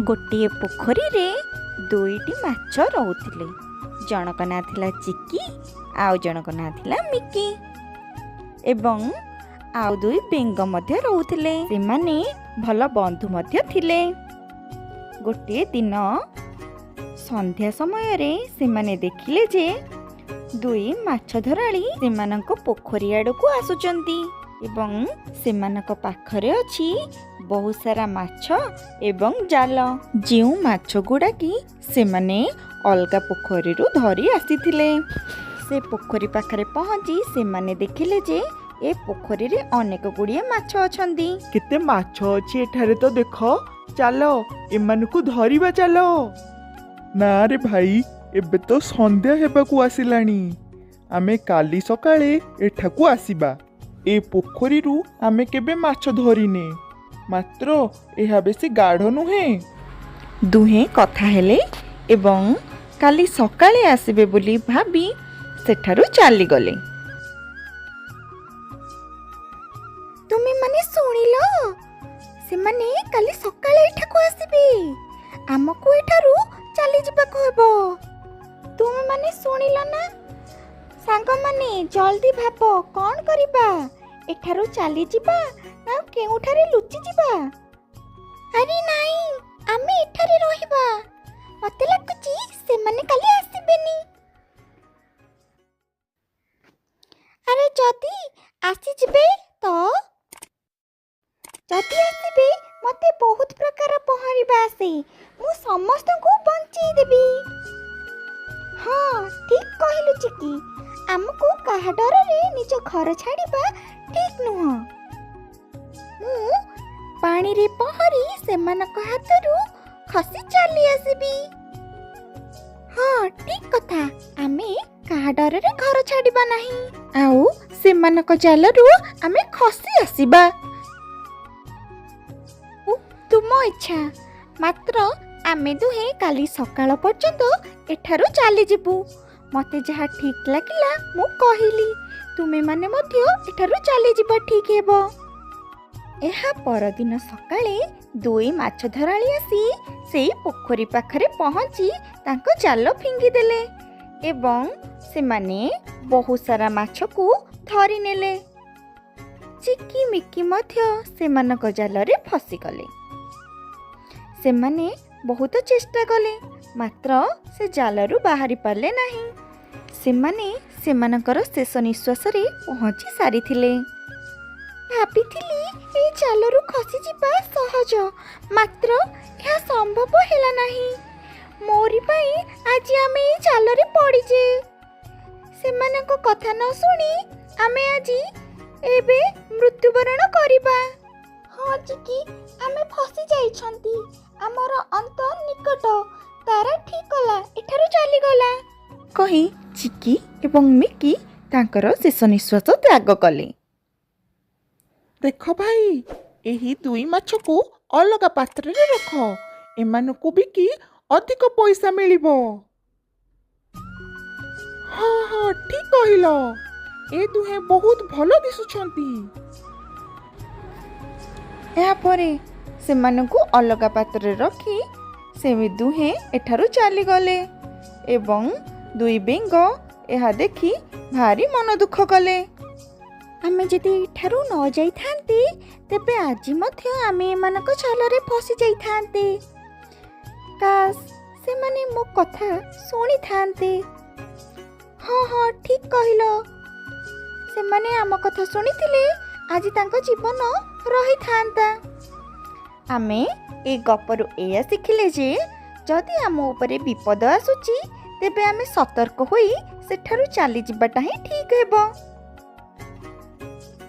ଗୋଟିଏ ପୋଖରୀରେ ଦୁଇଟି ମାଛ ରହୁଥିଲେ। ଜଣକ ନାଁ ଥିଲା ଚିକି, ଆଉ ଜଣକ ନାଁ ଥିଲା ମିକି ଏବଂ ଆଉ ଦୁଇ ବେଙ୍ଗ ମଧ୍ୟ ରହୁଥିଲେ। ସେମାନେ ଭଲ ବନ୍ଧୁ ମଧ୍ୟ ଥିଲେ। ଗୋଟିଏ ଦିନ ସନ୍ଧ୍ୟା ସମୟରେ ସେମାନେ ଦେଖିଲେ ଯେ ଦୁଇ ମାଛ ଧରାଳି ସେମାନଙ୍କ ପୋଖରୀ ଆଡ଼କୁ ଆସୁଛନ୍ତି ଏବଂ ସେମାନଙ୍କ ପାଖରେ ଅଛି ବହୁତ ସାରା ମାଛ ଏବଂ ଜାଲ, ଯେଉଁ ମାଛ ଗୁଡ଼ାକି ସେମାନେ ଅଲଗା ପୋଖରୀରୁ ଧରି ଆସିଥିଲେ। ସେ ପୋଖରୀ ପାଖରେ ପହଞ୍ଚି ସେମାନେ ଦେଖିଲେ ଯେ ଏ ପୋଖରୀରେ ଅନେକ ଗୁଡ଼ିଏ ମାଛ ଅଛନ୍ତି। କେତେ ମାଛ ଅଛି ଏଠାରେ ତ ଦେଖ। ଚାଲ, ଏମାନଙ୍କୁ ଧରିବା ଚାଲ। ନା ରେ ଭାଇ, ଏବେ ତ ସନ୍ଧ୍ୟା ହେବାକୁ ଆସିଲାଣି। ଆମେ କାଲି ସକାଳେ ଏଠାକୁ ଆସିବା। ଏ ପୋଖରୀରୁ ଆମେ କେବେ ମାଛ ଧରିନେ, ମାତ୍ର ଏହା ବେଶୀ ଗାଢ଼ ନୁହେଁ। ଦୁହେଁ କଥା ହେଲେ ଏବଂ କାଲି ସକାଳେ ଆସିବେ ବୋଲି ଭାବି ସେଠାରୁ ଚାଲିଗଲେ। ତୁମେମାନେ ଶୁଣିଲ? ସେମାନେ କାଲି ସକାଳେ ଏଠାକୁ ଆସିବେ। ଆମକୁ ଏଠାରୁ ଚାଲିଯିବାକୁ ହେବ। ତୁମେମାନେ ଶୁଣିଲ ନା? ସାଙ୍ଗମାନେ, ଜଲ୍ଦି ଭାବ କ'ଣ କରିବା। ଏଠାରୁ ଚାଲିଯିବା ନା କେଉଁଠାରେ ଲୁଚିଯିବା? ଆରେ ନାଇଁ, ଆମେ ଏଠାରେ ରହିବା। ମତେ ଲାଗୁଛି ସେମାନେ କାଲି ଆସିବେନି। ଆରେ ଯଦି ଆସିଯିବେ ତ? ଯଦି ଆସିବେ, ମତେ ବହୁତ ପ୍ରକାର ପହଁରିବା ଆସେ। ମୁଁ ସମସ୍ତଙ୍କୁ ବଞ୍ଚେଇ ଦେବି। ହଁ, ଠିକ୍ କହିଲୁ ଚିକି। ଆମକୁ କାହା ଡରରେ ନିଜ ଘର ଛାଡ଼ିବା ଠିକ୍ ନୁହଁ। ମୁଁ ପାଣିରେ ପହଁରି ସେମାନଙ୍କ ହାତରୁ ଖସି ଚାଲି ଆସିବି। ହଁ, ଠିକ୍ କଥା। ଆମେ କାହା ଡରରେ ଘର ଛାଡ଼ିବା ନାହିଁ ଆଉ ସେମାନଙ୍କ ଜାଲରୁ ଆମେ ଖସି ଆସିବା। ତୁମ ଇଚ୍ଛା, ମାତ୍ର ଆମେ ଦୁହେଁ କାଲି ସକାଳ ପର୍ଯ୍ୟନ୍ତ ଏଠାରୁ ଚାଲିଯିବୁ। ମୋତେ ଯାହା ଠିକ୍ ଲାଗିଲା ମୁଁ କହିଲି। ତୁମେମାନେ ମଧ୍ୟ ଏଠାରୁ ଚାଲିଯିବା ଠିକ୍ ହେବ। ଏହା ପରଦିନ ସକାଳେ ଦୁଇ ମାଛ ଧରାଳି ଆସି ସେଇ ପୋଖରୀ ପାଖରେ ପହଞ୍ଚି ତାଙ୍କ ଜାଲ ଫିଙ୍ଗିଦେଲେ ଏବଂ ସେମାନେ ବହୁତ ସାରା ମାଛକୁ ଧରିନେଲେ। ଚିକି ମିକି ମଧ୍ୟ ସେମାନଙ୍କ ଜାଲରେ ଫସିଗଲେ। ସେମାନେ ବହୁତ ଚେଷ୍ଟା କଲେ, ମାତ୍ର ସେ ଜାଲରୁ ବାହାରି ପାରିଲେ ନାହିଁ। ସେମାନେ ସେମାନଙ୍କର ଶେଷ ନିଶ୍ୱାସରେ ପହଞ୍ଚି ସାରିଥିଲେ। ଭାବିଥିଲି ଏଇ ଜାଲରୁ ଖସିଯିବା ସହଜ, ମାତ୍ର ଏହା ସମ୍ଭବ ହେଲା ନାହିଁ। ମୋରି ପାଇଁ ଆଜି ଆମେ ଏଇ ଜାଲରେ ପଡ଼ିଛେ। ସେମାନଙ୍କ କଥା ନ ଶୁଣି ଆମେ ଆଜି ଏବେ ମୃତ୍ୟୁବରଣ କରିବା। ହଁ ଚିକି, ଆମେ ଫସି ଯାଇଛନ୍ତି। ଆମର ଅନ୍ତ ନିକଟ। ତାରା ଠିକ୍ କଲା, ଏଠାରୁ ଚାଲିଗଲା କହି ଚିକି ଏବଂ ମିକି ତାଙ୍କର ଶେଷ ନିଶ୍ୱାସ ତ୍ୟାଗ କଲେ। ଦେଖ ଭାଇ, ଏହି ଦୁଇ ମାଛକୁ ଅଲଗା ପାତ୍ରରେ ରଖ। ଏମାନଙ୍କୁ ବିକି ଅଧିକ ପଇସା ମିଳିବ। ହଁ ହଁ, ଠିକ୍ କହିଲ। ଏ ଦୁହେଁ ବହୁତ ଭଲ ଦିଶୁଛନ୍ତି। ଏହାପରେ ସେମାନଙ୍କୁ ଅଲଗା ପାତ୍ରରେ ରଖି ସେ ଦୁହେଁ ଏଠାରୁ ଚାଲିଗଲେ ଏବଂ ଦୁଇ ବେଙ୍ଗ ଏହା ଦେଖି ଭାରି ମନ ଦୁଃଖ କଲେ। ଆମେ ଯଦି ଏଠାରୁ ନ ଯାଇଥାନ୍ତେ, ତେବେ ଆଜି ମଧ୍ୟ ଆମେ ଏମାନଙ୍କ ଜାଲରେ ଫସି ଯାଇଥାନ୍ତେ। କାଶ ସେମାନେ ମୋ କଥା ଶୁଣିଥାନ୍ତେ। ହଁ ହଁ, ଠିକ୍ କହିଲ। ସେମାନେ ଆମ କଥା ଶୁଣିଥିଲେ ଆଜି ତାଙ୍କ ଜୀବନ ରହିଥାନ୍ତା। ଆମେ ଏ ଗପରୁ ଏଇଆ ଶିଖିଲେ ଯେ ଯଦି ଆମ ଉପରେ ବିପଦ ଆସୁଛି, ତେବେ ଆମେ ସତର୍କ ହୋଇ ସେଠାରୁ ଚାଲିଯିବାଟା ହିଁ ଠିକ୍ ହେବ।